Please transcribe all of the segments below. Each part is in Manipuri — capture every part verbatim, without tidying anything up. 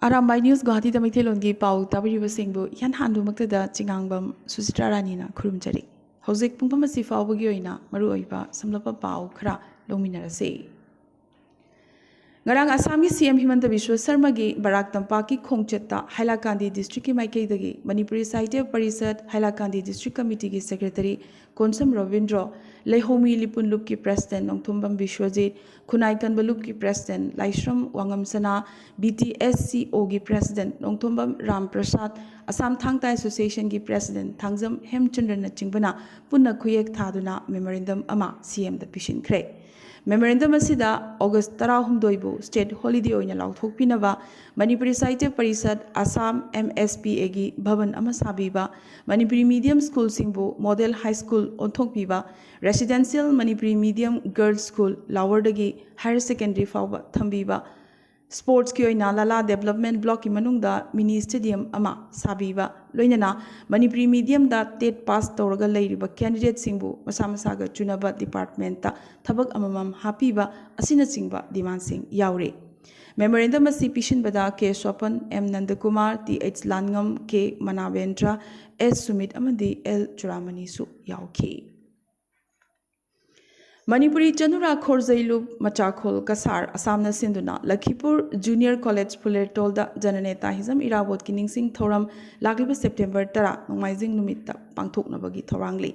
ꯑꯔꯥꯝꯕꯥꯏ ꯅ꯭ꯌꯨꯁ ꯒꯨꯋꯥꯍꯥꯇꯤꯗ ꯃꯩꯇꯩꯂꯣꯟꯒꯤ ꯄꯥꯎ ꯇꯥꯕꯤꯔꯤꯕꯁꯤꯡꯕꯨ ꯏꯍꯥꯟ ꯍꯥꯟꯕꯃꯛꯇꯗ ꯆꯤꯉꯥꯡꯕꯝ ꯁꯨꯆꯤꯇ꯭ꯔꯥ ꯔꯥꯅꯤꯅ ꯈꯨꯔꯨꯝꯖꯔꯤ꯫ ꯍꯧꯖꯤꯛ ꯄꯨꯡꯐꯝ ꯑꯁꯤ ꯐꯥꯎꯕꯒꯤ ꯑꯣꯏꯅ ꯃꯔꯨꯑꯣꯏꯕ ꯁꯝꯂꯞꯄ ꯄꯥꯎ ꯈꯔ ꯂꯧꯃꯤꯟꯅꯔꯁꯤ꯫ ꯉꯔꯥꯡ ꯑꯁꯥꯝꯒꯤ ꯁꯤ ꯑꯦꯝ ꯍꯤꯃꯟꯇ ꯕꯤꯁ꯭ꯋ ꯁꯔꯃꯒꯤ ꯕꯔꯥꯛ ꯇꯝꯄꯥꯛꯀꯤ ꯈꯣꯡꯆꯠꯇ ꯍꯥꯏꯂꯥꯀꯥꯟꯗꯤ ꯗꯤꯁꯇ꯭ꯔꯤꯛꯀꯤ ꯃꯥꯏꯀꯩꯗꯒꯤ ꯃꯅꯤꯄꯨꯔꯤ ꯁꯥꯍꯤꯇ꯭ꯌ ꯄꯔꯤꯁꯠ ꯍꯥꯏꯂꯥꯀꯥꯟꯗꯤ ꯗꯤꯁꯇ꯭ꯔꯤꯛ ꯀꯃꯤꯇꯤꯒꯤ ꯁꯦꯀ꯭ꯔꯦꯇꯔꯤ ꯀꯣꯟꯁꯝ ꯔꯕꯤꯟꯗ꯭ꯔꯣ, ꯂꯩꯍꯧꯃꯤ ꯂꯤꯄꯨꯟ ꯂꯨꯞꯀꯤ ꯄ꯭ꯔꯦꯁꯤꯗꯦꯟꯠ ꯅꯣꯡꯊꯣꯝꯕꯝ ꯕꯤꯁ꯭ꯋꯖꯤꯠ, ꯈꯨꯟꯅꯥꯏ ꯀꯟꯕ ꯂꯨꯞꯀꯤ ꯄ꯭ꯔꯦꯁꯤꯗꯦꯟꯠ ꯂꯥꯏꯁ꯭ꯔꯝ ꯋꯥꯉꯝꯁꯅꯥ, ꯕꯤ ꯇꯤ ꯑꯦꯁ ꯁꯤ ꯑꯣꯒꯤ ꯄ꯭ꯔꯦꯁꯤꯗꯦꯟꯠ ꯅꯣꯡꯊꯣꯝꯕꯝ ꯔꯥꯝ ꯄ꯭ꯔꯁꯥꯗ, ꯑꯁꯥꯝ ꯊꯥꯡ ꯇꯥ ꯑꯦꯁꯣꯁꯤꯌꯦꯁꯟꯒꯤ ꯄ꯭ꯔꯦꯁꯤꯗꯦꯟꯠ ꯊꯥꯡꯖꯝ ꯍꯦꯝꯆꯟꯗ꯭ꯔꯅꯆꯤꯡꯕꯅ ꯄꯨꯟꯅ ꯈꯨꯌꯦꯛ ꯊꯥꯗꯨꯅ ꯃꯦꯃꯣꯔꯦꯟꯗꯝ ꯑꯃ ꯁꯤ ꯑꯦꯝꯗ ꯄꯤꯁꯤꯟꯈ꯭ꯔꯦ꯫ ꯃꯦꯃꯣꯔꯦꯟꯗꯝ ꯑꯁꯤꯗ ꯑꯣꯒꯁ ꯇꯔꯥꯍꯨꯝꯗꯣꯏꯕꯨ ꯁ꯭ꯇꯦꯠ ꯍꯣꯂꯤꯗꯦ ꯑꯣꯏꯅ ꯂꯥꯎꯊꯣꯛꯄꯤꯅꯕ Manipuri Sahitya parishad, Assam, M S P ꯑꯦꯒꯤ ꯚꯕꯟ ꯑꯃ ꯁꯥꯕꯤꯕ, Manipuri medium ꯁ꯭ꯀꯨꯜꯁꯤꯡꯕꯨ model high school ꯑꯣꯟꯊꯣꯛꯄꯤꯕ, residential Manipuri medium girls school ꯂꯋꯔꯗꯒꯤ higher secondary ꯐꯥꯎꯕ ꯊꯝꯕꯤꯕ, ꯁ꯭ꯄꯣꯔꯠꯁꯀꯤ ꯑꯣꯏꯅ ꯂꯥꯂꯥ ꯗꯦꯕꯂꯞꯃꯦꯟꯠ ꯕ꯭ꯂꯣꯛꯀꯤ ꯃꯅꯨꯡꯗ ꯃꯤꯅꯤ ꯁ꯭ꯇꯦꯗꯤꯌꯝ ꯑꯃ ꯁꯥꯕꯤꯕ, ꯂꯣꯏꯅꯅ ꯃꯅꯤꯄꯨꯔꯤ ꯃꯤꯗꯤꯌꯝꯗ ꯇꯦꯠ ꯄꯥꯁ ꯇꯧꯔꯒ ꯂꯩꯔꯤꯕ ꯀꯦꯟꯗꯤꯗꯦꯠꯁꯤꯡꯕꯨ ꯃꯁꯥ ꯃꯁꯥꯒ ꯆꯨꯅꯕ ꯗꯤꯄꯥꯔꯠꯃꯦꯟꯠꯇ ꯊꯕꯛ ꯑꯃꯃꯝ ꯍꯥꯞꯄꯤꯕ ꯑꯁꯤꯅꯆꯤꯡꯕ ꯗꯤꯃꯥꯟꯁꯤꯡ ꯌꯥꯎꯔꯤ꯫ ꯃꯦꯃꯣꯔꯦꯟꯗꯝ ꯑꯁꯤ ꯄꯤꯁꯤꯟꯕꯗ ꯀꯦ ꯁ꯭ꯋꯥꯄꯟ, ꯑꯦꯝ ꯅꯟꯗꯀꯨꯃꯥꯔ, ꯇꯤ ꯑꯩꯆ ꯂꯥꯟꯉꯝ, ꯀꯦ ꯃꯅꯥꯕꯦꯟꯗ꯭ꯔ, ꯑꯦꯁ ꯁꯨꯃꯤꯠ ꯑꯃꯗꯤ ꯑꯦꯜ ꯆꯨꯔꯥꯃꯅꯤꯁꯨ ꯌꯥꯎꯈꯤ꯫ ꯃꯅꯤꯄꯨꯔꯤ ꯆꯅꯨꯔꯥ ꯈꯣꯔꯖꯩ ꯂꯨꯞ ꯃꯆꯥꯈꯣꯜ ꯀꯁꯥꯔ ꯑꯁꯥꯝꯅ ꯁꯤꯟꯗꯨꯅ ꯂꯈꯤꯄꯨꯔ ꯖꯨꯅꯤꯌꯔ ꯀꯣꯂꯦꯖ ꯐꯨꯂꯦꯔꯇꯣꯜꯗ ꯖꯅꯅꯦꯇꯥ ꯍꯤꯖꯝ ꯏꯔꯥꯕꯣꯠꯀꯤ ꯅꯤꯡꯁꯤꯡ ꯊꯧꯔꯝ ꯂꯥꯛꯂꯤꯕ ꯁꯦꯞꯇꯦꯝꯕꯔ ꯇꯔꯥ ꯅꯣꯡꯃꯥꯏꯖꯤꯡ ꯅꯨꯃꯤꯠꯇ ꯄꯥꯡꯊꯣꯛꯅꯕꯒꯤ ꯊꯧꯔꯥꯡꯂꯤ꯫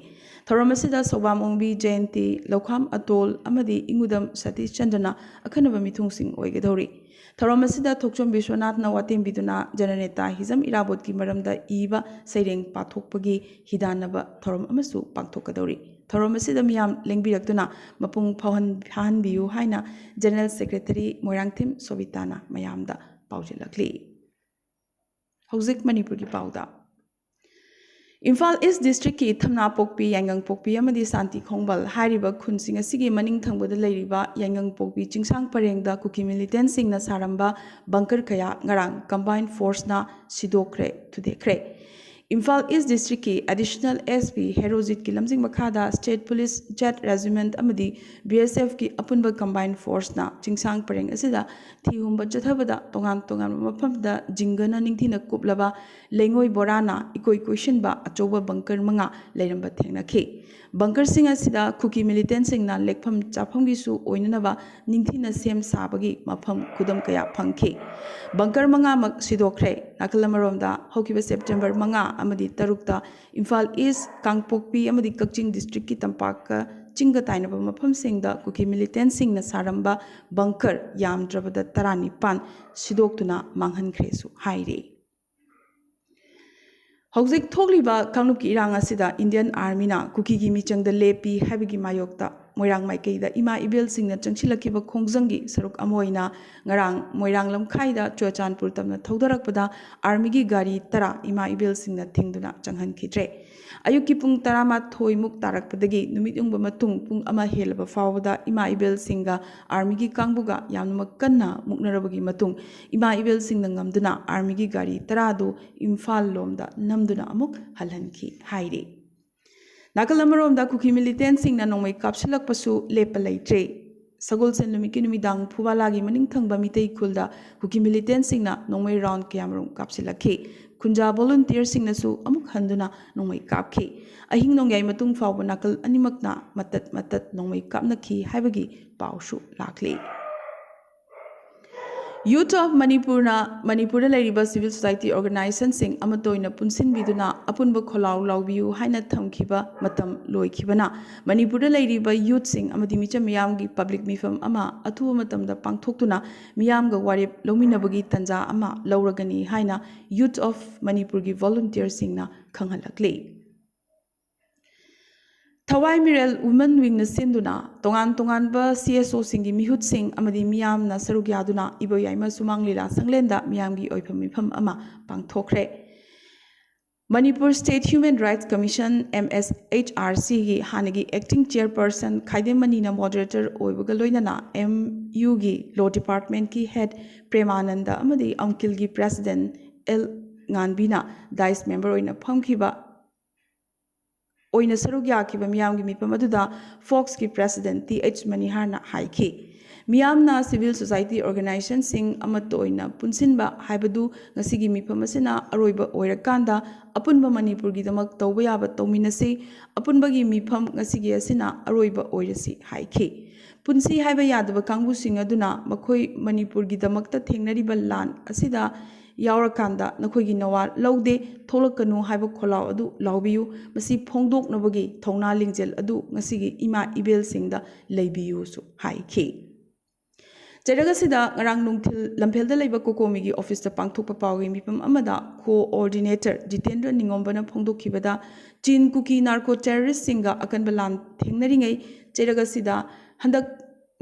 ꯊꯧꯔꯝ ꯑꯁꯤꯗ ꯁꯧꯕꯥꯝ ꯑꯣꯡꯕꯤ ꯖꯌꯟꯇꯤ, ꯂꯧꯈꯥꯝ ꯑꯇꯣꯜ ꯑꯃꯗꯤ ꯏꯉꯨꯗꯝ ꯁꯇꯤꯁ ꯆꯟꯗ꯭ꯔꯅ ꯑꯈꯟꯅꯕ ꯃꯤꯊꯨꯡꯁꯤꯡ ꯑꯣꯏꯒꯗꯧꯔꯤ꯫ ꯊꯧꯔꯝ ꯑꯁꯤꯗ ꯊꯣꯛꯆꯣꯝ ꯕꯤꯁ꯭ꯋꯅꯥꯊꯅ ꯋꯥꯇꯦꯝꯕꯤꯗꯨꯅ ꯖꯅꯅꯦꯇꯥ ꯍꯤꯖꯝ ꯏꯔꯥꯕꯣꯠꯀꯤ ꯃꯔꯝꯗ ꯏꯕ ꯁꯩꯔꯦꯡ ꯄꯥꯊꯣꯛꯄꯒꯤ ꯍꯤꯗꯥꯟꯅꯕ ꯊꯧꯔꯝ ꯑꯃꯁꯨ ꯄꯥꯡꯊꯣꯛꯀꯗꯧꯔꯤ꯫ ꯊꯧꯔꯝ ꯑꯁꯤꯗ ꯃꯤꯌꯥꯝ ꯂꯦꯡꯕꯤꯔꯛꯇꯨꯅ ꯃꯄꯨꯡ ꯐꯥꯎꯍꯟ-, ꯐꯥꯍꯟꯕꯤꯌꯨ ꯍꯥꯏꯅ ꯖꯦꯅꯔꯦꯜ ꯁꯦꯀ꯭ꯔꯦꯇꯔꯤ ꯃꯣꯏꯔꯥꯡꯊꯦꯝ ꯁꯣꯕꯤꯇꯥꯅ ꯃꯌꯥꯝꯗ ꯄꯥꯎꯖꯦꯜꯂꯛꯂꯤ꯫ ꯍꯧꯖꯤꯛ ꯃꯅꯤꯄꯨꯔꯒꯤ ꯄꯥꯎꯗ꯫ ꯏꯝꯐꯥꯜ ꯏꯁ꯭ꯠ ꯗꯤꯁꯇ꯭ꯔꯤꯛꯀꯤ ꯊꯝꯅꯥꯄꯣꯛꯄꯤ, ꯌꯥꯏꯉꯪꯄꯣꯛꯄꯤ ꯑꯃꯗꯤ ꯁꯥꯟꯇꯤ ꯈꯣꯡꯕꯜ ꯍꯥꯏꯔꯤꯕ ꯈꯨꯟꯁꯤꯡ ꯑꯁꯤꯒꯤ ꯃꯅꯤꯡ ꯊꯪꯕꯗ ꯂꯩꯔꯤꯕ ꯌꯥꯏꯉꯪꯄꯣꯛꯄꯤ ꯆꯤꯡꯁꯥꯡ ꯄꯔꯦꯡꯗ ꯀꯨꯀꯤ ꯃꯤꯂꯤꯇꯦꯟꯠꯁꯤꯡꯅ ꯁꯥꯔꯝꯕ ꯕꯪꯀꯔ ꯀꯌꯥ ꯉꯔꯥꯡ ꯀꯝꯕꯥꯏꯟ ꯐꯣꯔꯁꯅ ꯁꯤꯗꯣꯛꯈ꯭ꯔꯦ, ꯊꯨꯗꯦꯛꯈ꯭ꯔꯦ꯫ ꯏꯝꯐꯥꯜ ꯏꯁ ꯗꯤꯁꯇ꯭ꯔꯤꯛꯀꯤ ꯑꯦꯗꯤꯁꯅꯦꯜ ꯑꯦꯁ ꯄꯤ ꯍꯦꯔꯣꯖꯤꯠꯀꯤ ꯂꯝꯖꯤꯡ ꯃꯈꯥꯗ ꯁ꯭ꯇꯦꯠ ꯄꯨꯂꯤꯁ, ꯖꯦꯠ ꯔꯦꯖꯤꯃꯦꯟꯠ ꯑꯃꯗꯤ ꯕꯤ ꯑꯦꯁ ꯑꯦꯐꯀꯤ ꯑꯄꯨꯟꯕ ꯀꯝꯕꯥꯏꯟ ꯐꯣꯔꯁꯅ ꯆꯤꯡꯁꯥꯡ ꯄꯔꯦꯡ ꯑꯁꯤꯗ ꯊꯤ ꯍꯨꯝꯕ ꯆꯠꯊꯕꯗ ꯇꯣꯉꯥꯟ ꯇꯣꯉꯥꯟꯕ ꯃꯐꯝꯗ ꯖꯤꯡꯒꯅ ꯅꯤꯡꯊꯤꯅ ꯀꯨꯞꯂꯕ ꯂꯩꯉꯣꯏ ꯕꯣꯔꯥꯅ ꯏꯀꯣꯏ ꯀꯣꯏꯁꯤꯟꯕ ꯑꯆꯧꯕ ꯕꯪꯀꯔ ꯃꯉꯥ ꯂꯩꯔꯝꯕ ꯊꯦꯡꯅꯈꯤ꯫ ꯕꯪꯀꯔꯁꯤꯡ ꯑꯁꯤꯗ ꯀꯨꯀꯤ ꯃꯤꯂꯤꯇꯦꯟꯁꯤꯡꯅ ꯂꯦꯛꯐꯝ ꯆꯥꯐꯝꯒꯤꯁꯨ ꯑꯣꯏꯅꯅꯕ ꯅꯤꯡꯊꯤꯅ ꯁꯦꯝ ꯁꯥꯕꯒꯤ ꯃꯐꯝ ꯈꯨꯗꯝ ꯀꯌꯥ ꯐꯪꯈꯤ꯫ ꯕꯪꯀꯔ ꯃꯉꯥꯃꯛ ꯁꯤꯗꯣꯛꯈ꯭ꯔꯦ꯫ ꯅꯥꯀꯜ ꯑꯃꯔꯣꯝꯗ ꯍꯧꯈꯤꯕ ꯁꯦꯞꯇꯦꯝꯕꯔ ꯃꯉꯥ ꯑꯃꯗꯤ ꯇꯔꯨꯛꯇ ꯏꯝꯐꯥꯜ ꯏꯁ, ꯀꯥꯡꯄꯣꯛꯄꯤ ꯑꯃꯗꯤ ꯀꯛꯆꯤꯡ ꯗꯤꯁꯇ꯭ꯔꯤꯛꯀꯤ ꯇꯝꯄꯥꯛꯀ ꯆꯤꯡꯒ ꯇꯥꯏꯅꯕ ꯃꯐꯝꯁꯤꯡꯗ ꯀꯨꯀꯤ ꯃꯤꯂꯤꯇꯦꯟꯁꯤꯡꯅ ꯁꯥꯔꯝꯕ ꯕꯪꯀꯔ ꯌꯥꯝꯗ꯭ꯔꯕꯗ ꯇꯔꯥꯅꯤꯄꯥꯟ ꯁꯤꯗꯣꯛꯇꯨꯅ ꯃꯥꯡꯍꯟꯈ꯭ꯔꯦꯁꯨ ꯍꯥꯏꯔꯤ꯫ ꯍꯧꯖꯤꯛ ꯊꯣꯛꯂꯤꯕ ꯀꯥꯡꯂꯨꯞꯀꯤ ꯏꯔꯥꯡ ꯑꯁꯤꯗ ꯏꯟꯗꯤꯌꯟ ꯑꯥꯔꯃꯤꯅ ꯀꯨꯀꯤꯒꯤ ꯃꯤꯆꯪꯗ ꯂꯦꯞꯄꯤ ꯍꯥꯏꯕꯒꯤ ꯃꯥꯌꯣꯛꯇ ꯃꯣꯏꯔꯥꯡ ꯃꯥꯏꯀꯩꯗ ꯏꯃꯥ ꯏꯕꯦꯜꯁꯤꯡꯅ ꯆꯪꯁꯤꯜꯂꯛꯈꯤꯕ ꯈꯣꯡꯖꯪꯒꯤ ꯁꯔꯨꯛ ꯑꯃ ꯑꯣꯏꯅ ꯉꯔꯥꯡ ꯃꯣꯏꯔꯥꯡ ꯂꯝꯈꯥꯏꯗ ꯆꯨꯔꯆꯥꯟꯄꯨꯔ ꯇꯝꯅ ꯊꯧꯗꯔꯛꯄꯗ ꯑꯥꯔꯃꯤꯒꯤ ꯒꯥꯔꯤ ꯇꯔꯥ ꯏꯃꯥ ꯏꯕꯦꯜꯁꯤꯡꯅ ꯊꯤꯡꯗꯨꯅ ꯆꯪꯍꯟꯈꯤꯗ꯭ꯔꯦ꯫ ꯑꯌꯨꯛꯀꯤ ꯄꯨꯡ ꯇꯔꯥꯃꯥꯊꯣꯏ ꯃꯨꯛ ꯇꯥꯔꯛꯄꯗꯒꯤ ꯅꯨꯃꯤꯠ ꯌꯨꯡꯕ ꯃꯇꯨꯡ ꯄꯨꯡ ꯑꯃ ꯍꯦꯜꯂꯕ ꯐꯥꯎꯕꯗ ꯏꯃꯥ ꯏꯕꯦꯜꯁꯤꯡꯒ ꯑꯥꯔꯃꯤꯒꯤ ꯀꯥꯡꯕꯨꯒ ꯌꯥꯝꯅꯃꯛ ꯀꯟꯅ ꯃꯨꯛꯅꯔꯕꯒꯤ ꯃꯇꯨꯡ ꯏꯃꯥ ꯏꯕꯦꯜꯁꯤꯡꯅ ꯉꯝꯗꯨꯅ ꯑꯥꯔꯃꯤꯒꯤ ꯒꯥꯔꯤ ꯇꯔꯥꯗꯨ ꯏꯝꯐꯥꯜ ꯂꯣꯝꯗ ꯅꯝꯗꯨꯅ ꯑꯃꯨꯛ ꯍꯜꯍꯟꯈꯤ ꯍꯥꯏꯔꯤ꯫ ꯅꯥꯀꯜ ꯑꯃꯔꯣꯝꯗ ꯀꯨꯀꯤ ꯃꯤꯂꯤꯇꯦꯟꯁꯤꯡꯅ ꯅꯣꯡꯃꯩ ꯀꯥꯞꯁꯤꯜꯂꯛꯄꯁꯨ ꯂꯦꯞꯄ ꯂꯩꯇ꯭ꯔꯦ꯫ ꯁꯒꯣꯜꯁꯦꯟ ꯅꯨꯃꯤꯠꯀꯤ ꯅꯨꯃꯤꯗꯥꯡ ꯐꯨꯕꯥꯂꯥꯒꯤ ꯃꯅꯤꯡ ꯊꯪꯕ ꯃꯤꯇꯩ ꯈꯨꯜꯗ ꯀꯨꯀꯤ ꯃꯤꯂꯤꯇꯦꯟꯁꯤꯡꯅ ꯅꯣꯡꯃꯩ ꯔꯥꯎꯟ ꯀꯌꯥꯃꯔꯨꯝ ꯀꯥꯞꯁꯤꯜꯂꯛꯈꯤ꯫ ꯈꯨꯟꯖꯥ ꯚꯣꯂꯨꯟꯇꯤꯌꯔꯁꯤꯡꯅꯁꯨ ꯑꯃꯨꯛ ꯍꯟꯗꯨꯅ ꯅꯣꯡꯃꯩ ꯀꯥꯞꯈꯤ꯫ ꯑꯍꯤꯡ ꯅꯣꯡꯌꯥꯏ ꯃꯇꯨꯡ ꯐꯥꯎꯕ ꯅꯥꯀꯜ ꯑꯅꯤꯃꯛꯅ ꯃꯇꯠ ꯃꯇꯠ ꯅꯣꯡꯃꯩ ꯀꯥꯞꯅꯈꯤ ꯍꯥꯏꯕꯒꯤ ꯄꯥꯎꯁꯨ ꯂꯥꯛꯂꯤ꯫ ꯌꯨꯊ ꯑꯣꯐ ꯃꯅꯤꯄꯨꯔꯅ ꯃꯅꯤꯄꯨꯔꯗ ꯂꯩꯔꯤꯕ ꯁꯤꯚꯤꯜ ꯁꯣꯁꯥꯏꯇꯤ ꯑꯣꯔꯒꯅꯥꯏꯖꯦꯁꯟꯁꯤꯡ ꯑꯃꯠꯇ ꯑꯣꯏꯅ ꯄꯨꯟꯁꯤꯟꯕꯤꯗꯨꯅ ꯑꯄꯨꯟꯕ ꯈꯣꯜꯂꯥꯎ ꯂꯥꯎꯕꯤꯌꯨ ꯍꯥꯏꯅ ꯊꯝꯈꯤꯕ ꯃꯇꯝ ꯂꯣꯏꯈꯤꯕꯅ ꯃꯅꯤꯄꯨꯔꯗ ꯂꯩꯔꯤꯕ ꯌꯨꯊꯁꯤꯡ ꯑꯃꯗꯤ ꯃꯤꯆꯝ ꯃꯤꯌꯥꯝꯒꯤ ꯄꯕ꯭ꯂꯤꯛ ꯃꯤꯐꯝ ꯑꯃ ꯑꯊꯨꯕ ꯃꯇꯝꯗ ꯄꯥꯡꯊꯣꯛꯇꯨꯅ ꯃꯤꯌꯥꯝꯒ ꯋꯥꯔꯦꯞ ꯂꯧꯃꯤꯟꯅꯕꯒꯤ ꯇꯥꯟꯖꯥ ꯑꯃ ꯂꯧꯔꯒꯅꯤ ꯍꯥꯏꯅ ꯌꯨꯊ ꯑꯣꯐ ꯃꯅꯤꯄꯨꯔꯒꯤ ꯚꯣꯂꯨꯟꯇꯤꯌꯔꯁꯤꯡꯅ ꯈꯪꯍꯜꯂꯛꯂꯤ꯫ ꯊꯋꯥꯏ ꯃꯤꯔꯦꯜ ꯋꯨꯃꯦꯟ ꯋꯤꯡꯅ ꯁꯤꯟꯗꯨꯅ ꯇꯣꯉꯥꯟ ꯇꯣꯉꯥꯟꯕ ꯁꯤ ꯑꯦꯁ ꯑꯣꯁꯤꯡꯒꯤ ꯃꯤꯍꯨꯠꯁꯤꯡ ꯑꯃꯗꯤ ꯃꯤꯌꯥꯝꯅ ꯁꯔꯨꯛ ꯌꯥꯗꯨꯅ ꯏꯕꯣꯌꯥꯏꯃ ꯁꯨꯃꯥꯡ ꯂꯤꯂꯥ ꯁꯪꯂꯦꯟꯗ ꯃꯤꯌꯥꯝꯒꯤ ꯑꯣꯏꯐꯝ ꯃꯤꯐꯝ ꯑꯃ ꯄꯥꯡꯊꯣꯛꯈ꯭ꯔꯦ꯫ Manipur state human rights commission, M S H R ꯁꯤꯒꯤ ꯍꯥꯟꯅꯒꯤ ꯑꯦꯛꯇꯤꯡ ꯆꯤꯌꯔꯄꯔꯁꯟ ꯈꯥꯏꯗꯦꯝ ꯃꯅꯤꯅ ꯃꯣꯗꯔꯦꯇꯔ ꯑꯣꯏꯕꯒ ꯂꯣꯏꯅꯅ ꯑꯦꯝ ꯌꯨꯒꯤ ꯂꯣ ꯗꯤꯄꯥꯔꯠꯃꯦꯟꯠꯀꯤ ꯍꯦꯗ ꯄ꯭ꯔꯦꯃꯥꯅꯟꯗ ꯑꯃꯗꯤ ꯑꯪꯀꯤꯜꯒꯤ ꯄ꯭ꯔꯦꯁꯤꯗꯦꯟꯠ ꯑꯦꯜ ꯉꯥꯟꯕꯤꯅ ꯗꯥꯏꯁ ꯃꯦꯝꯕꯔ ꯑꯣꯏꯅ ꯐꯝꯈꯤꯕ ꯑꯣꯏꯅ ꯁꯔꯨꯛ ꯌꯥꯈꯤꯕ ꯃꯤꯌꯥꯝꯒꯤ ꯃꯤꯐꯝ ꯑꯗꯨꯗ ꯐꯣꯛꯁꯀꯤ ꯄ꯭ꯔꯦꯁꯤꯗꯦꯟꯠ ꯇꯤ ꯑꯩꯆ ꯃꯅꯤꯍꯥꯔꯅ ꯍꯥꯏꯈꯤ꯫ ꯃꯤꯌꯥꯝꯅ ꯁꯤꯚꯤꯜ ꯁꯣꯁꯥꯏꯇꯤ ꯑꯣꯔꯒꯅꯥꯏꯖꯦꯁꯟꯁꯤꯡ ꯑꯃꯠꯇ ꯑꯣꯏꯅ ꯄꯨꯟꯁꯤꯟꯕ ꯍꯥꯏꯕꯗꯨ ꯉꯁꯤꯒꯤ ꯃꯤꯐꯝ ꯑꯁꯤꯅ ꯑꯔꯣꯏꯕ ꯑꯣꯏꯔꯀꯥꯟꯗ ꯑꯄꯨꯟꯕ ꯃꯅꯤꯄꯨꯔꯒꯤꯗꯃꯛ ꯇꯧꯕ ꯌꯥꯕ ꯇꯧꯃꯤꯟꯅꯁꯤ꯫ ꯑꯄꯨꯟꯕꯒꯤ ꯃꯤꯐꯝ ꯉꯁꯤꯒꯤ ꯑꯁꯤꯅ ꯑꯔꯣꯏꯕ ꯑꯣꯏꯔꯁꯤ ꯍꯥꯏꯈꯤ꯫ ꯄꯨꯟꯁꯤ ꯍꯥꯏꯕ ꯌꯥꯗꯕ ꯀꯥꯡꯕꯨꯁꯤꯡ ꯑꯗꯨꯅ ꯃꯈꯣꯏ ꯃꯅꯤꯄꯨꯔꯒꯤꯗꯃꯛꯇ ꯊꯦꯡꯅꯔꯤꯕ ꯂꯥꯟ ꯑꯁꯤꯗ ꯌꯥꯎꯔꯀꯥꯟꯗ ꯅꯈꯣꯏꯒꯤ ꯅꯋꯥ ꯂꯧꯗꯦ, ꯊꯣꯛꯂꯛꯀꯅꯨ ꯍꯥꯏꯕ ꯈꯣꯜꯂꯥꯎ ꯑꯗꯨ ꯂꯥꯎꯕꯤꯌꯨ꯫ ꯃꯁꯤ ꯐꯣꯡꯗꯣꯛꯅꯕꯒꯤ ꯊꯧꯅꯥ ꯂꯤꯡꯖꯦꯜ ꯑꯗꯨ ꯉꯁꯤꯒꯤ ꯏꯃꯥ ꯏꯕꯦꯜꯁꯤꯡꯗ ꯂꯩꯕꯤꯌꯨꯁꯨ ꯍꯥꯏꯈꯤ꯫ ꯆꯩꯔꯛ ꯑꯁꯤꯗ ꯉꯔꯥꯡ ꯅꯨꯡꯊꯤꯜ ꯂꯝꯐꯦꯜꯗ ꯂꯩꯕ ꯀꯣꯀꯣꯃꯤꯒꯤ ꯑꯣꯐꯤꯁꯇ ꯄꯥꯡꯊꯣꯛꯄ ꯄꯥꯎꯒꯤ ꯃꯤꯐꯝ ꯑꯃꯗ ꯀꯣꯑꯣꯔꯗꯤꯅꯦꯇꯔ ꯖꯤꯇꯦꯟꯗ꯭ꯔ ꯅꯤꯉꯣꯝꯕꯅ ꯐꯣꯡꯗꯣꯛꯈꯤꯕꯗ, ꯆꯤꯟ ꯀꯨꯀꯤ ꯅꯥꯔꯀꯣ ꯇꯦꯔꯣꯔꯤꯁꯁꯤꯡꯒ ꯑꯀꯟꯕ ꯂꯥꯟ ꯊꯦꯡꯅꯔꯤꯉꯩ ꯆꯩꯔꯛ ꯑꯁꯤꯗ ꯍꯟꯗꯛ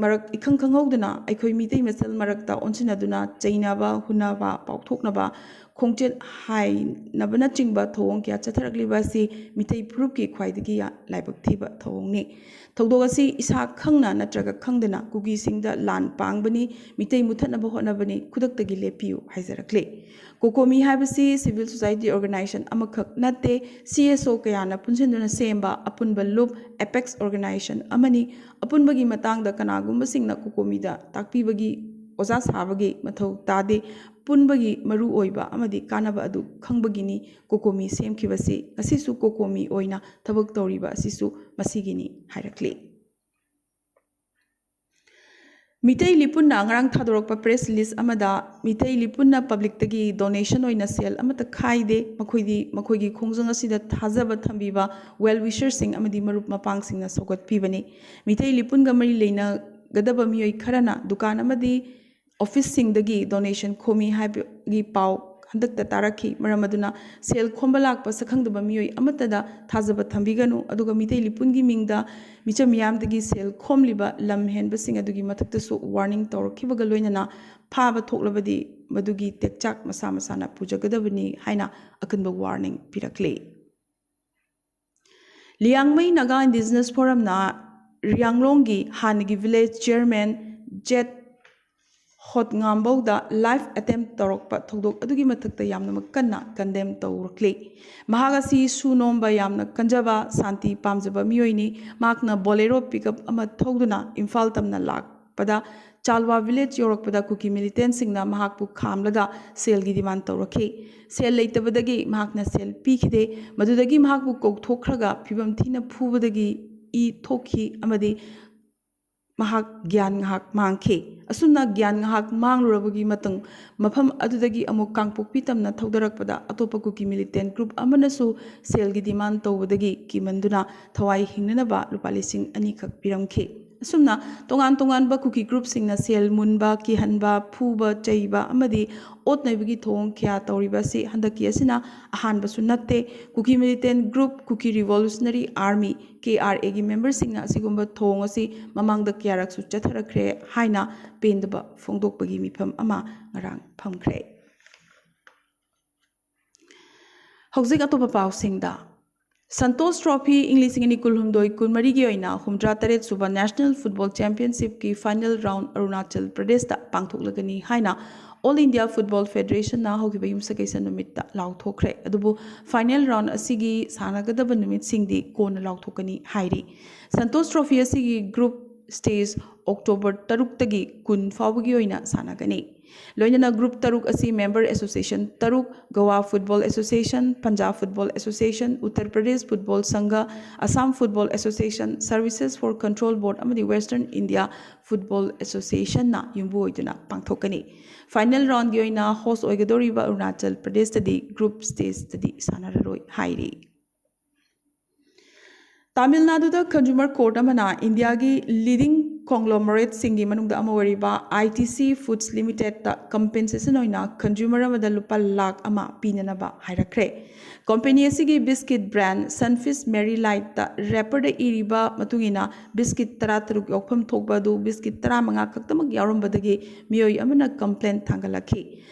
ꯃꯔꯛ ꯏꯈꯪ ꯈꯪꯍꯧꯗꯅ ꯑꯩꯈꯣꯏ ꯃꯤꯇꯩ ꯃꯁꯦꯜ ꯃꯔꯛꯇ ꯑꯣꯟꯁꯤꯟꯅꯗꯨꯅ ꯆꯩꯅꯕ, ꯍꯨꯟꯅꯕ, ꯄꯥꯎꯊꯣꯛꯅꯕ ꯈꯣꯡꯆꯠ ꯍꯥꯏꯅꯕꯅꯆꯤꯡꯕ ꯊꯧꯑꯣꯡ ꯀꯌꯥ ꯆꯠꯊꯔꯛꯂꯤꯕ ꯑꯁꯤ ꯃꯤꯇꯩ ꯐꯨꯔꯨꯞꯀꯤ ꯈ꯭ꯋꯥꯏꯗꯒꯤ ꯂꯥꯏꯕꯛ ꯊꯤꯕ ꯊꯧꯑꯣꯡꯅꯤ꯫ ꯊꯧꯗꯣꯛ ꯑꯁꯤ ꯏꯁꯥ ꯈꯪꯅ ꯅꯠꯇ꯭ꯔꯒ ꯈꯪꯗꯅ ꯀꯨꯀꯤꯁꯤꯡꯗ ꯂꯥꯟ ꯄꯥꯡꯕꯅꯤ, ꯃꯤꯇꯩ ꯃꯨꯊꯠꯅꯕ ꯍꯣꯠꯅꯕꯅꯤ, ꯈꯨꯗꯛꯇꯒꯤ ꯂꯦꯞꯄꯤꯌꯨ ꯍꯥꯏꯖꯔꯛꯂꯤ꯫ ꯀꯣꯀꯣꯃꯤ ꯍꯥꯏꯕꯁꯤ ꯁꯤꯚꯤꯜ ꯁꯣꯁꯥꯏꯇꯤ ꯑꯣꯔꯒꯅꯥꯏꯖꯦꯁꯟ ꯑꯃꯈꯛ ꯅꯠꯇꯦ, ꯁꯤ ꯑꯦꯁ ꯑꯣ ꯀꯌꯥꯅ ꯄꯨꯟꯁꯤꯟꯗꯨꯅ ꯁꯦꯝꯕ ꯑꯄꯨꯟꯕ ꯂꯨꯞ, ꯑꯦꯄꯦꯛꯁ ꯑꯣꯔꯒꯅꯥꯏꯖꯦꯁꯟ ꯑꯃꯅꯤ꯫ ꯑꯄꯨꯟꯕꯒꯤ ꯃꯇꯥꯡꯗ ꯀꯅꯥꯒꯨꯝꯕꯁꯤꯡꯅ ꯀꯣꯀꯣꯃꯤꯗ ꯇꯥꯛꯄꯤꯕꯒꯤ, ꯑꯣꯖꯥ ꯁꯥꯕꯒꯤ ꯃꯊꯧ ꯇꯥꯗꯦ꯫ ꯄꯨꯟꯕꯒꯤ ꯃꯔꯨ ꯑꯣꯏꯕ ꯑꯃꯗꯤ ꯀꯥꯟꯅꯕ ꯑꯗꯨ ꯈꯪꯕꯒꯤꯅꯤ ꯀꯣꯀꯣꯃꯤ ꯁꯦꯝꯈꯤꯕꯁꯤ꯫ ꯉꯁꯤꯁꯨ ꯀꯣꯀꯣꯃꯤ ꯑꯣꯏꯅ ꯊꯕꯛ ꯇꯧꯔꯤꯕ ꯑꯁꯤꯁꯨ ꯃꯁꯤꯒꯤꯅꯤ ꯍꯥꯏꯔꯛꯂꯤ꯫ ꯃꯤꯇꯩ ꯂꯤꯄꯨꯟꯅ ꯉꯔꯥꯡ ꯊꯥꯗꯣꯔꯛꯄ ꯄ꯭ꯔꯦꯁ ꯔꯤꯂꯤꯖ ꯑꯃꯗ, ꯃꯤꯇꯩ ꯂꯤꯄꯨꯟꯅ ꯄꯕ꯭ꯂꯤꯛꯇꯒꯤ ꯗꯣꯅꯦꯁꯟ ꯑꯣꯏꯅ ꯁꯦꯜ ꯑꯃꯠꯇ ꯈꯥꯏꯗꯦ, ꯃꯈꯣꯏꯗꯤ ꯃꯈꯣꯏꯒꯤ ꯈꯣꯡꯖꯪ ꯑꯁꯤꯗ ꯊꯥꯖꯕ ꯊꯝꯕꯤꯕ ꯋꯦꯜ ꯋꯤꯁꯔꯁꯤꯡ ꯑꯃꯗꯤ ꯃꯔꯨꯞ ꯃꯄꯥꯡꯁꯤꯡꯅ ꯁꯧꯒꯠꯄꯤꯕꯅꯤ꯫ ꯃꯤꯇꯩ ꯂꯤꯄꯨꯟꯒ ꯃꯔꯤ ꯂꯩꯅꯒꯗꯕ ꯃꯤꯑꯣꯏ ꯈꯔꯅ ꯗꯨꯀꯥꯟ ꯑꯃꯗꯤ ꯑꯣꯐꯤꯁꯁꯤꯡꯗꯒꯤ ꯗꯣꯅꯦꯁꯟ ꯈꯣꯝꯃꯤ ꯍꯥꯏꯕꯒꯤ ꯄꯥꯎ ꯍꯟꯗꯛꯇ ꯇꯥꯔꯛꯈꯤ꯫ ꯃꯔꯝ ꯑꯗꯨꯅ ꯁꯦꯜ ꯈꯣꯝꯕ ꯂꯥꯛꯄ ꯁꯛꯈꯪꯗꯕ ꯃꯤꯑꯣꯏ ꯑꯃꯠꯇꯗ ꯊꯥꯖꯕ ꯊꯝꯕꯤꯒꯅꯨ, ꯑꯗꯨꯒ ꯃꯤꯇꯩ ꯂꯤꯄꯨꯟꯒꯤ ꯃꯤꯡꯗ ꯃꯤꯆꯝ ꯃꯤꯌꯥꯝꯗꯒꯤ ꯁꯦꯜ ꯈꯣꯝꯂꯤꯕ ꯂꯝ ꯍꯦꯟꯕꯁꯤꯡ ꯑꯗꯨꯒꯤ ꯃꯊꯛꯇꯁꯨ ꯋꯥꯔꯅꯤꯡ ꯇꯧꯔꯛꯈꯤꯕꯒ ꯂꯣꯏꯅꯅ ꯐꯥꯕ ꯊꯣꯛꯂꯕꯗꯤ ꯃꯗꯨꯒꯤ ꯇꯦꯛꯆꯥꯛ ꯃꯁꯥ ꯃꯁꯥꯅ ꯄꯨꯖꯒꯗꯕꯅꯤ ꯍꯥꯏꯅ ꯑꯀꯟꯕ ꯋꯥꯔꯅꯤꯡ ꯄꯤꯔꯛꯂꯤ꯫ ꯂꯤꯌꯥꯡꯃꯩ ꯅꯥꯒꯥ ꯏꯟꯗꯤꯖꯤꯅꯁ ꯐꯣꯔꯝꯅ ꯔꯤꯌꯥꯡꯂꯣꯡꯒꯤ ꯍꯥꯟꯅꯒꯤ ꯚꯤꯂꯦꯖ ꯆꯤꯌꯔꯃꯦꯟ ꯖꯦꯠ ꯍꯣꯠꯉꯥꯝꯕꯧꯗ live attempt ꯇꯧꯔꯛꯄ ꯊꯧꯗꯣꯛ ꯑꯗꯨꯒꯤ ꯃꯊꯛꯇ ꯌꯥꯝꯅꯃꯛ ꯀꯟꯅ condemn ꯇꯧꯔꯛꯂꯤ꯫ ꯃꯍꯥꯛ ꯑꯁꯤ ꯁꯨ ꯅꯣꯝꯕ ꯌꯥꯝꯅ ꯀꯟꯖꯕ, ꯁꯥꯟꯇꯤ ꯄꯥꯝꯖꯕ ꯃꯤꯑꯣꯏꯅꯤ꯫ ꯃꯍꯥꯛꯅ Bolero pickup ꯑꯃ ꯊꯧꯗꯨꯅ ꯏꯝꯐꯥꯜ ꯇꯝꯅ ꯂꯥꯛꯄꯗ ꯆꯥꯜꯋꯥ village ꯌꯧꯔꯛꯄꯗ ꯀꯨꯀꯤ militantꯁꯤꯡꯅ ꯃꯍꯥꯛꯄꯨ ꯈꯥꯝꯂꯒ ꯁꯦꯜꯒꯤ demand ꯇꯧꯔꯛꯈꯤ꯫ ꯁꯦꯜ ꯂꯩꯇꯕꯗꯒꯤ ꯃꯍꯥꯛꯅ ꯁꯦꯜ ꯄꯤꯈꯤꯗꯦ꯫ ꯃꯗꯨꯗꯒꯤ ꯃꯍꯥꯛꯄꯨ ꯀꯧꯊꯣꯛꯈ꯭ꯔꯒ ꯐꯤꯕꯝ ꯊꯤꯅ ꯐꯨꯕꯗꯒꯤ ꯏ ꯊꯣꯛꯈꯤ ꯑꯃꯗꯤ ꯃꯍꯥꯛ ꯒ꯭ꯌꯥꯟ ꯉꯥꯏꯍꯥꯛ ꯃꯥꯡꯈꯤ꯫ ꯑꯁꯨꯝꯅ ꯒ꯭ꯌꯥꯟ ꯉꯥꯏꯍꯥꯛ ꯃꯥꯡꯂꯨꯔꯕꯒꯤ ꯃꯇꯨꯡ ꯃꯐꯝ ꯑꯗꯨꯗꯒꯤ ꯑꯃꯨꯛ ꯀꯥꯡꯄꯣꯛꯄꯤ ꯇꯝꯅ ꯊꯧꯗꯔꯛꯄꯗ ꯑꯇꯣꯞꯄ ꯀꯨꯀꯤ militant group ꯑꯃꯅꯁꯨ ꯁꯦꯜꯒꯤ demand ꯇꯧꯕꯗꯒꯤ ꯀꯤꯃꯟꯗꯨꯅ ꯊꯋꯥꯏ ꯍꯤꯡꯅꯅꯕ ꯂꯨꯄꯥ ꯂꯤꯁꯤꯡ ꯑꯅꯤꯈꯛ ꯄꯤꯔꯝꯈꯤ꯫ ꯑꯁꯨꯝꯅ ꯇꯣꯉꯥꯟ ꯇꯣꯉꯥꯟꯕ ꯀꯨꯀꯤ groupꯁꯤꯡꯅ ꯁꯦꯜ ꯃꯨꯟꯕ, ꯀꯤꯍꯟꯕ, ꯐꯨꯕ, ꯆꯩꯕ ꯑꯃꯗꯤ ꯑꯣꯠ ꯅꯩꯕꯒꯤ ꯊꯧꯑꯣꯡ ꯀꯌꯥ ꯇꯧꯔꯤꯕ ꯑꯁꯤ ꯍꯟꯗꯛꯀꯤ ꯑꯁꯤꯅ ꯑꯍꯥꯟꯕꯁꯨ ꯅꯠꯇꯦ꯫ ꯀꯨꯀꯤ militant group ꯀꯨꯀꯤ Revolutionary Army, K R Aꯒꯤ memberꯁꯤꯡꯅ ꯑꯁꯤꯒꯨꯝꯕ ꯊꯧꯑꯣꯡ ꯑꯁꯤ ꯃꯃꯥꯡꯗ ꯀꯌꯥꯔꯛꯁꯨ ꯆꯠꯊꯔꯛꯈ꯭ꯔꯦ ꯍꯥꯏꯅ ꯄꯦꯟꯗꯕ ꯐꯣꯡꯗꯣꯛꯄꯒꯤ ꯃꯤꯐꯝ ꯑꯃ ꯉꯔꯥꯡ ꯐꯝꯈ꯭ꯔꯦ꯫ ꯍꯧꯖꯤꯛ ꯑꯇꯣꯞꯄ ꯄꯥꯎꯁꯤꯡꯗ, ꯁꯟꯇꯣꯁ trophy ꯏꯪ ꯂꯤꯁꯤꯡ ꯑꯅꯤ ꯀꯨꯟꯍꯨꯝꯗꯣꯏ ꯀꯨꯟꯃꯔꯤꯒꯤ ꯑꯣꯏꯅ ꯍꯨꯝꯗ꯭ꯔꯥ ꯇꯔꯦꯠ ꯁꯨꯕ National Football Championshipꯀꯤ final round Arunachal ꯄ꯭ꯔꯗꯦꯁꯇ ꯄꯥꯡꯊꯣꯛꯂꯒꯅꯤ ꯍꯥꯏꯅ All India Football Federationꯅ ꯍꯧꯈꯤꯕ ꯌꯨꯝꯁꯀꯩꯁ ꯅꯨꯃꯤꯠꯇ ꯂꯥꯎꯊꯣꯛꯈ꯭ꯔꯦ꯫ ꯑꯗꯨꯕꯨ final round ꯑꯁꯤꯒꯤ ꯁꯥꯟꯅꯒꯗꯕ ꯅꯨꯃꯤꯠꯁꯤꯡꯗꯤ ꯀꯣꯟꯅ ꯂꯥꯎꯊꯣꯛꯀꯅꯤ ꯍꯥꯏꯔꯤ꯫ ꯁꯟꯇꯣꯁ trophy ꯑꯁꯤꯒꯤ group stage October ꯇꯔꯨꯛꯇꯒꯤ ꯀꯨꯟ ꯐꯥꯎꯕꯒꯤ ꯑꯣꯏꯅ ꯁꯥꯟꯅꯒꯅꯤ꯫ ꯂꯣꯏꯅꯅ group ꯇꯔꯨꯛ ꯑꯁꯤ member association ꯇꯔꯨꯛ, Goa Football Association, Punjab Football Association, Uttar Pradesh Football Sangha, Assam Football Association, Services for Control Board ꯑꯃꯗꯤ Western India Football Associationꯅ ꯌꯨꯝꯕꯨ ꯑꯣꯏꯗꯨꯅ ꯄꯥꯡꯊꯣꯛꯀꯅꯤ꯫ Final roundꯒꯤ ꯑꯣꯏꯅ host ꯑꯣꯏꯒꯗꯧꯔꯤꯕ ꯑꯔꯨꯅꯥꯆꯜ ꯄ꯭ꯔꯗꯦꯁꯇꯗꯤ group stageꯇꯗꯤ ꯁꯥꯟꯅꯔꯔꯣꯏ ꯍꯥꯏꯔꯤ꯫ ꯇꯥꯃꯤꯜ ꯅꯥꯗꯨꯗ consumer court ꯑꯃꯅ ꯏꯟꯗꯤꯌꯥꯒꯤ leading conglomerateꯁꯤꯡꯒꯤ ꯃꯅꯨꯡꯗ ꯑꯃ ꯑꯣꯏꯔꯤꯕ I T C Foods Limitedꯇ compensation ꯑꯣꯏꯅ consumer ꯑꯃꯗ ꯂꯨꯄꯥ ꯂꯥꯈ ꯑꯃ ꯄꯤꯅꯅꯕ ꯍꯥꯏꯔꯛꯈ꯭ꯔꯦ꯫ Company ꯑꯁꯤꯒꯤ biscuit brand Sunfeast Mary Lightꯇ wrapperꯗ ꯏꯔꯤꯕ ꯃꯇꯨꯡ ꯏꯟꯅ biscuit ꯇꯔꯥꯇꯔꯨꯛ ꯌꯥꯎꯐꯝ ꯊꯣꯛꯄ ꯑꯗꯨ biscuit ꯇꯔꯥꯃꯉꯥ ꯈꯛꯇꯃꯛ ꯌꯥꯎꯔꯝꯕꯗꯒꯤ ꯃꯤꯑꯣꯏ ꯑꯃꯅ complaint ꯊꯥꯡꯒꯠꯂꯛꯈꯤ꯫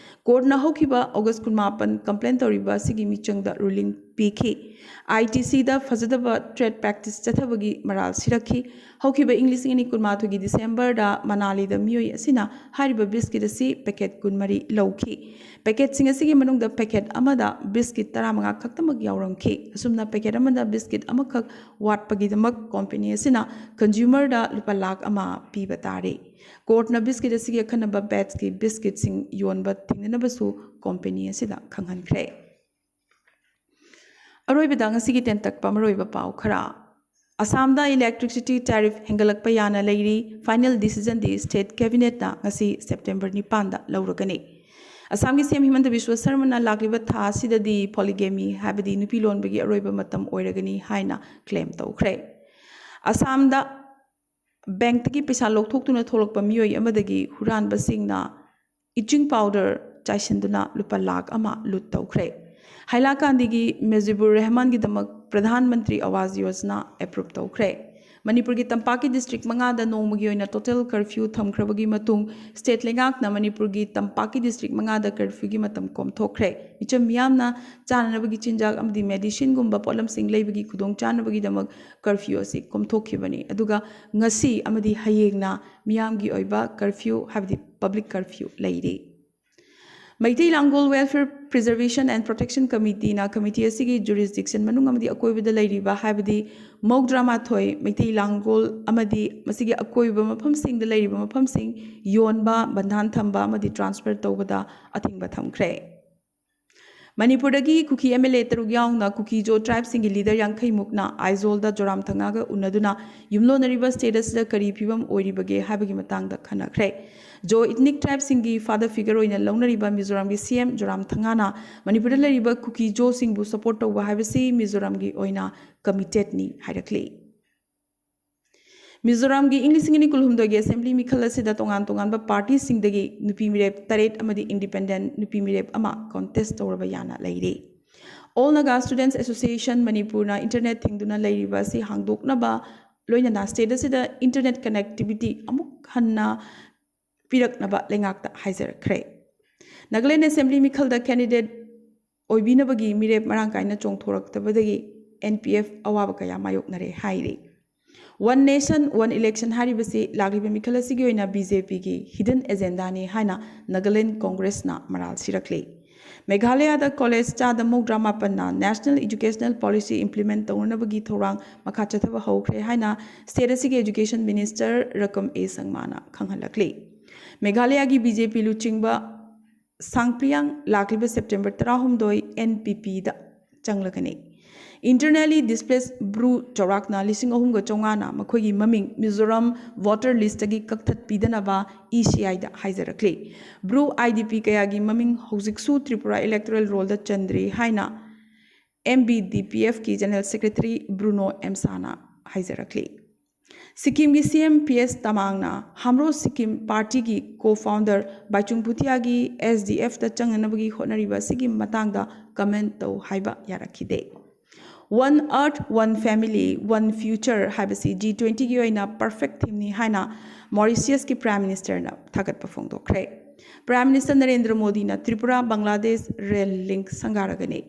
Courtꯅ ꯍꯧꯈꯤꯕ August ꯀꯨꯟꯃꯥꯄꯟ complaint ꯇꯧꯔꯤꯕ ꯑꯁꯤꯒꯤ ꯃꯤꯆꯪꯗ ruling ꯄꯤꯈꯤ꯫ ꯑꯥꯏ ꯇꯤ ꯁꯤꯗ ꯐꯖꯗꯕ ꯇ꯭ꯔꯦꯗ ꯄ꯭ꯔꯦꯛꯇꯤꯁ ꯆꯠꯊꯕꯒꯤ ꯃꯔꯥꯜ ꯁꯤꯔꯛꯈꯤ꯫ ꯍꯧꯈꯤꯕ ꯏꯪ ꯂꯤꯁꯤꯡ ꯑꯅꯤ ꯀꯨꯟꯃꯥꯊꯣꯏꯒꯤ ꯗꯤꯁꯦꯝꯕꯔꯗ ꯃꯅꯥꯂꯤꯗ ꯃꯤꯑꯣꯏ ꯑꯁꯤꯅ ꯍꯥꯏꯔꯤꯕ ꯕꯤꯁꯀꯤꯠ ꯑꯁꯤ ꯄꯦꯀꯦꯠ ꯀꯨꯟꯃꯔꯤ ꯂꯧꯈꯤ꯫ ꯄꯦꯀꯦꯠꯁꯤꯡ ꯑꯁꯤꯒꯤ ꯃꯅꯨꯡꯗ ꯄꯦꯀꯦꯠ ꯑꯃꯗ ꯕꯤꯁꯀꯤꯠ ꯇꯔꯥꯃꯉꯥ ꯈꯛꯇꯃꯛ ꯌꯥꯎꯔꯝꯈꯤ꯫ ꯑꯁꯨꯝꯅ ꯄꯦꯀꯦꯠ ꯑꯃꯗ ꯕꯤꯁꯀꯤꯠ ꯑꯃꯈꯛ ꯋꯥꯠꯄꯒꯤꯗꯃꯛ ꯀꯣꯝꯄꯦꯅꯤ ꯑꯁꯤꯅ ꯀꯟꯖ꯭ꯌꯨꯃꯔꯗ ꯂꯨꯄꯥ ꯂꯥꯈ ꯑꯃ ꯄꯤꯕ ꯇꯥꯔꯦ꯫ ꯀꯣꯔꯠꯅ ꯕꯤꯁꯀꯤꯠ ꯑꯁꯤꯒꯤ ꯑꯈꯟꯅꯕ ꯕꯦꯠꯆꯀꯤ ꯕꯤꯁꯀꯤꯠꯁꯤꯡ ꯌꯣꯟꯕ ꯊꯤꯡꯅꯅꯕꯁꯨ ꯀꯣꯝꯄꯦꯅꯤ ꯑꯁꯤꯗ ꯈꯪꯍꯟꯈ꯭ꯔꯦ꯫ ꯑꯔꯣꯏꯕꯗ ꯉꯁꯤꯒꯤ ꯇꯦꯟꯇꯛꯄ ꯃꯔꯨꯑꯣꯏꯕ ꯄꯥꯎ ꯈꯔ꯫ ꯑꯁꯥꯝꯗ electricity tariff ꯍꯦꯟꯒꯠꯂꯛꯄ ꯌꯥꯅ ꯂꯩꯔꯤ꯫ Final decisionꯗꯤ state cabinetꯅ ꯉꯁꯤ ꯁꯦꯞꯇꯦꯝꯕꯔ ꯅꯤꯄꯥꯟꯗ ꯂꯧꯔꯒꯅꯤ꯫ ꯑꯁꯥꯝꯒꯤ ꯁꯤ ꯑꯦꯝ ꯍꯤꯃꯟꯇ ꯕꯤꯁ꯭ꯋ ꯁꯔꯃꯅ ꯂꯥꯛꯂꯤꯕ ꯊꯥ ꯑꯁꯤꯗꯗꯤ polygamy ꯍꯥꯏꯕꯗꯤ ꯅꯨꯄꯤ ꯂꯣꯟꯕꯒꯤ ꯑꯔꯣꯏꯕ ꯃꯇꯝ ꯑꯣꯏꯔꯒꯅꯤ ꯍꯥꯏꯅ claim ꯇꯧꯈ꯭ꯔꯦ꯫ ꯑꯁꯥꯝꯗ ꯕꯦꯡꯛꯇꯒꯤ ꯄꯩꯁꯥ ꯂꯧꯊꯣꯛꯇꯨꯅ ꯊꯣꯛꯂꯛꯄ ꯃꯤꯑꯣꯏ ꯑꯃꯗꯒꯤ ꯍꯨꯔꯥꯟꯕꯁꯤꯡꯅ itching powder ꯆꯥꯏꯁꯤꯟꯗꯨꯅ ꯂꯨꯄꯥ ꯂꯥꯈ ꯑꯃ ꯂꯨꯠ ꯇꯧꯈ꯭ꯔꯦ꯫ ꯍꯥꯏꯂꯥꯀꯥꯟꯗꯤꯒꯤ ꯃꯦꯖꯤꯕꯨꯔ ꯔꯦꯍꯃꯥꯟꯒꯤꯗꯃꯛ ꯄ꯭ꯔꯙꯥꯟ ꯃꯟꯇ꯭ꯔꯤ ꯑꯋꯥꯖ ꯌꯣꯖꯅꯥ approve ꯇꯧꯈ꯭ꯔꯦ꯫ ꯃꯅꯤꯄꯨꯔꯒꯤ ꯇꯝꯄꯥꯛꯀꯤ district ꯃꯉꯥꯗ ꯅꯣꯡꯃꯒꯤ ꯑꯣꯏꯅ total curfew ꯊꯝꯈ꯭ꯔꯕꯒꯤ ꯃꯇꯨꯡ state ꯂꯩꯉꯥꯛꯅ ꯃꯅꯤꯄꯨꯔꯒꯤ ꯇꯝꯄꯥꯛꯀꯤ district ꯃꯉꯥꯗ curfewꯒꯤ ꯃꯇꯝ ꯀꯣꯝꯊꯣꯛꯈ꯭ꯔꯦ꯫ ꯃꯤꯆꯝ ꯃꯤꯌꯥꯝꯅ ꯆꯥꯅꯅꯕꯒꯤ ꯆꯤꯟꯖꯥꯛ ꯑꯃꯗꯤ medicineꯒꯨꯝꯕ ꯄꯣꯠꯂꯝꯁꯤꯡ ꯂꯩꯕꯒꯤ ꯈꯨꯗꯣꯡꯆꯥꯅꯕꯒꯤꯗꯃꯛ curfew ꯑꯁꯤ ꯀꯣꯝꯊꯣꯛꯈꯤꯕꯅꯤ꯫ ꯑꯗꯨꯒ ꯉꯁꯤ ꯑꯃꯗꯤ ꯍꯌꯦꯡꯅ ꯃꯤꯌꯥꯝꯒꯤ ꯑꯣꯏꯕ curfew ꯍꯥꯏꯕꯗꯤ public curfew ꯂꯩꯔꯤ꯫ ꯃꯩꯇꯩ ꯂꯥꯡꯒꯣꯜ Welfare Preservation and Protection Committeeꯅ committee ꯑꯁꯤꯒꯤ jurisdiction ꯃꯅꯨꯡ ꯑꯃꯗꯤ ꯑꯀꯣꯏꯕꯗ ꯂꯩꯔꯤꯕ ꯍꯥꯏꯕꯗꯤ ꯃꯧꯗ꯭ꯔꯥ ꯃꯥꯊꯣꯏ ꯃꯩꯇꯩ ꯂꯥꯡꯒꯣꯜ ꯑꯃꯗꯤ ꯃꯁꯤꯒꯤ ꯑꯀꯣꯏꯕ ꯃꯐꯝꯁꯤꯡꯗ ꯂꯩꯔꯤꯕ ꯃꯐꯝꯁꯤꯡ ꯌꯣꯟꯕ, ꯕꯟꯙꯥꯟ ꯊꯝꯕ ꯑꯃꯗꯤ transfer ꯇꯧꯕꯗ ꯑꯊꯤꯡꯕ ꯊꯝꯈ꯭ꯔꯦ꯫ ꯃꯅꯤꯄꯨꯔꯗꯒꯤ ꯀꯨꯀꯤ MLA ꯇꯔꯨꯛ ꯌꯥꯎꯅ ꯀꯨꯀꯤ ꯖꯣ tribeꯁꯤꯡꯒꯤ leader ꯌꯥꯡꯈꯩ ꯃꯨꯛꯅ ꯑꯥꯏꯖꯣꯜꯗ ꯖꯣꯔꯥꯝꯊꯪꯉꯥꯒ ꯎꯅꯗꯨꯅ ꯌꯨꯝꯂꯣꯟꯅꯔꯤꯕ state ꯑꯁꯤꯗ ꯀꯔꯤ ꯐꯤꯕꯝ ꯑꯣꯏꯔꯤꯕꯒꯦ ꯍꯥꯏꯕꯒꯤ ꯃꯇꯥꯡꯗ ꯈꯟꯅꯈ꯭ꯔꯦ꯫ ꯖꯣ ethnic tribeꯁꯤꯡꯒꯤ father figure ꯑꯣꯏꯅ ꯂꯧꯅꯔꯤꯕ ꯃꯤꯖꯣꯔꯥꯝꯒꯤ CM ꯖꯣꯔꯥꯝꯊꯪꯉꯥꯅ ꯃꯅꯤꯄꯨꯔꯗ ꯂꯩꯔꯤꯕ ꯀꯨꯀꯤ ꯖꯣꯁꯤꯡꯕꯨ support ꯇꯧꯕ ꯍꯥꯏꯕꯁꯤ ꯃꯤꯖꯣꯔꯥꯝꯒꯤ ꯑꯣꯏꯅ committedꯅꯤ ꯍꯥꯏꯔꯛꯂꯤ꯫ ꯃꯤꯖꯣꯔꯥꯝꯒꯤ ꯏꯪ ꯂꯤꯁꯤꯡ ꯑꯅꯤ ꯀꯨꯟꯍꯨꯝꯗꯣꯏꯒꯤ assembly ꯃꯤꯈꯜ ꯑꯁꯤꯗ ꯇꯣꯉꯥꯟ ꯇꯣꯉꯥꯟꯕ partyꯁꯤꯡꯗꯒꯤ ꯅꯨꯄꯤ ꯃꯤꯔꯦꯞ ꯇꯔꯦꯠ ꯑꯃꯗꯤ independent ꯅꯨꯄꯤ ꯃꯤꯔꯦꯞ ꯑꯃ contest ꯇꯧꯔꯕ ꯌꯥꯅ ꯂꯩꯔꯤ꯫ All Naga Students Association ꯃꯅꯤꯄꯨꯔꯅ internet ꯊꯤꯡꯗꯨꯅ ꯂꯩꯔꯤꯕ ꯑꯁꯤ ꯍꯥꯡꯗꯣꯛꯅꯕ ꯂꯣꯏꯅꯅ state ꯑꯁꯤꯗ internet connectivity ꯑꯃꯨꯛ ꯍꯟꯅ ꯄꯤꯔꯛꯅꯕ ꯂꯩꯉꯥꯛꯇ ꯍꯥꯏꯖꯔꯛꯈ꯭ꯔꯦ꯫ Nagaland assembly ꯃꯤꯈꯜꯗ candidate ꯑꯣꯏꯕꯤꯅꯕꯒꯤ ꯃꯤꯔꯦꯞ ꯃꯔꯥꯡ ꯀꯥꯏꯅ ꯆꯣꯡꯊꯣꯔꯛꯇꯕꯗꯒꯤ N P F ꯑꯋꯥꯕ ꯀꯌꯥ ꯃꯥꯌꯣꯛꯅꯔꯦ ꯍꯥꯏꯔꯤ꯫ One Nation One Election ꯍꯥꯏꯔꯤꯕꯁꯤ ꯂꯥꯛꯂꯤꯕ ꯃꯤꯈꯜ ꯑꯁꯤꯒꯤ ꯑꯣꯏꯅ B J Pꯒꯤ hidden agendaꯅꯤ ꯍꯥꯏꯅ Nagaland Congressꯅ ꯃꯔꯥꯜ ꯁꯤꯔꯛꯂꯤ꯫ ꯃꯦꯘꯥꯂꯌꯥꯗ ꯀꯣꯂꯦꯖ ꯆꯥꯗ ꯃꯧꯗ꯭ꯔꯥ ꯃꯥꯄꯟꯅ National Educational Policy implement ꯇꯧꯅꯅꯕꯒꯤ ꯊꯧꯔꯥꯡ ꯃꯈꯥ ꯆꯠꯊꯕ ꯍꯧꯈ꯭ꯔꯦ ꯍꯥꯏꯅ state ꯑꯁꯤꯒꯤ Education Minister ꯔꯀꯝ ꯑꯦ ꯁꯪꯃꯥꯅ ꯈꯪꯍꯜꯂꯛꯂꯤ꯫ ꯃꯦꯘꯥꯂꯌꯥꯒꯤ B J P ꯂꯨꯆꯤꯡꯕ ꯁꯥꯡꯄ꯭ꯂꯤꯌꯥꯡ ꯂꯥꯛꯂꯤꯕ September ꯇꯔꯥꯍꯨꯝꯗꯣꯏ N P Pꯗ ꯆꯪꯂꯒꯅꯤ꯫ Internally displaced Bru ꯆꯥꯎꯔꯥꯛꯅ ꯂꯤꯁꯤꯡ ꯑꯍꯨꯝꯒ ꯆꯥꯝꯃꯉꯥꯅ ꯃꯈꯣꯏꯒꯤ ꯃꯃꯤꯡ Mizoram voter listꯇꯒꯤ ꯀꯛꯊꯠꯄꯤꯗꯅꯕ E C Iꯗ ꯍꯥꯏꯖꯔꯛꯂꯤ꯫ Bru I D P ꯀꯌꯥꯒꯤ ꯃꯃꯤꯡ ꯍꯧꯖꯤꯛꯁꯨ ꯇ꯭ꯔꯤꯄꯨꯔꯥ electoral rollꯗ ꯆꯟꯗ꯭ꯔꯤ ꯍꯥꯏꯅ M B D P Fꯀꯤ General Secretary Bruno Emsana ꯍꯥꯏꯖꯔꯛꯂꯤ꯫ ꯁꯤꯛꯀꯤꯝꯒꯤ C M P S ꯇꯃꯥꯡꯅ ꯍꯥꯝꯔꯣ Sikkim ꯄꯥꯔꯇꯤꯒꯤ co-founder ꯕꯥꯏꯆꯨꯡ ꯚꯨꯇꯤꯌꯥꯒꯤ S D Fꯇ ꯆꯪꯅꯅꯕꯒꯤ ꯍꯣꯠꯅꯔꯤꯕ ꯑꯁꯤꯒꯤ ꯃꯇꯥꯡꯗ comment ꯇꯧ ꯍꯥꯏꯕ ꯌꯥꯔꯛꯈꯤꯗꯦ꯫ One Earth, One Family, One Future ꯍꯥꯏꯕꯁꯤ G twentyꯒꯤ ꯑꯣꯏꯅ perfect themeꯅꯤ ꯍꯥꯏꯅ Mauritiusꯀꯤ Prime Ministerꯅ ꯊꯥꯒꯠꯄ ꯐꯣꯡꯗꯣꯛꯈ꯭ꯔꯦ꯫ Prime Minister ꯅꯔꯦꯟꯗ꯭ꯔ ꯃꯣꯗꯤꯅ Tripura Bangladesh rail link ꯁꯪꯒꯥꯔꯒꯅꯤ꯫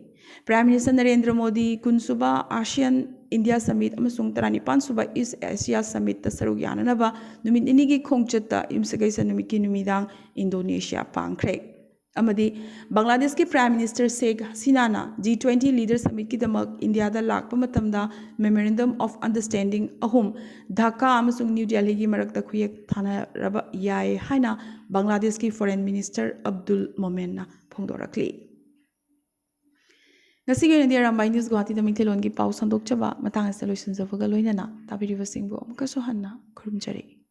Prime Minister Narendra Modi ꯀꯨꯟꯁꯨꯕ ASEAN India Summit ꯑꯃꯁꯨꯡ ꯇꯔꯥꯅꯤꯄꯥꯟꯁꯨꯕ East Asia Summitꯇ ꯁꯔꯨꯛ ꯌꯥꯅꯅꯕ ꯅꯨꯃꯤꯠ ꯅꯤꯅꯤꯒꯤ ꯈꯣꯡꯆꯠꯇ ꯌꯨꯝꯁꯀꯩꯁ ꯅꯨꯃꯤꯠꯀꯤ ꯅꯨꯃꯤꯗꯥꯡ ꯏꯟꯗꯣꯅꯦꯁꯤꯌꯥ ꯄꯥꯡꯈ꯭ꯔꯦ꯫ ꯑꯃꯗꯤ ꯕꯪꯒ꯭ꯂꯥꯗꯦꯁꯀꯤ Prime Minister ꯁꯦꯈ ꯍꯁꯤꯅꯥꯅ G twenty Leader Summitꯀꯤꯗꯃꯛ ꯏꯟꯗꯤꯌꯥꯗ ꯂꯥꯛꯄ ꯃꯇꯝꯗ Memorandum of Understanding ꯑꯍꯨꯝ ꯙꯥꯀꯥ ꯑꯃꯁꯨꯡ ꯅ꯭ꯌꯨ ꯗꯦꯜꯍꯤꯒꯤ ꯃꯔꯛꯇ ꯈꯨꯌꯦꯛ ꯊꯥꯅꯔꯕ ꯌꯥꯏ ꯍꯥꯏꯅ ꯕꯪꯒ꯭ꯂꯥꯗꯦꯁꯀꯤ Foreign Minister ꯑꯕꯗꯨꯜ ꯃꯣꯃꯦꯟꯅ ꯐꯣꯡꯗꯣꯔꯛꯂꯤ꯫ ꯉꯁꯤꯒꯤ ꯑꯣꯏꯅꯗꯤ ꯑꯔꯥꯝꯕꯥꯏ ꯅ꯭ꯌꯨꯁ ꯒꯨꯋꯥꯍꯥꯇꯤꯗ ꯃꯩꯇꯩꯂꯣꯟꯒꯤ ꯄꯥꯎ ꯁꯟꯗꯣꯛꯆꯕ ꯃꯇꯥꯡ ꯑꯁꯤꯗ ꯂꯣꯏꯁꯤꯟꯖꯕꯒ ꯂꯣꯏꯅꯅ ꯇꯥꯕꯤꯔꯤꯕꯁꯤꯡꯕꯨ ꯑꯃꯨꯛꯀꯁꯨ ꯍꯟꯅ ꯈꯨꯔꯨꯝꯖꯔꯤ꯫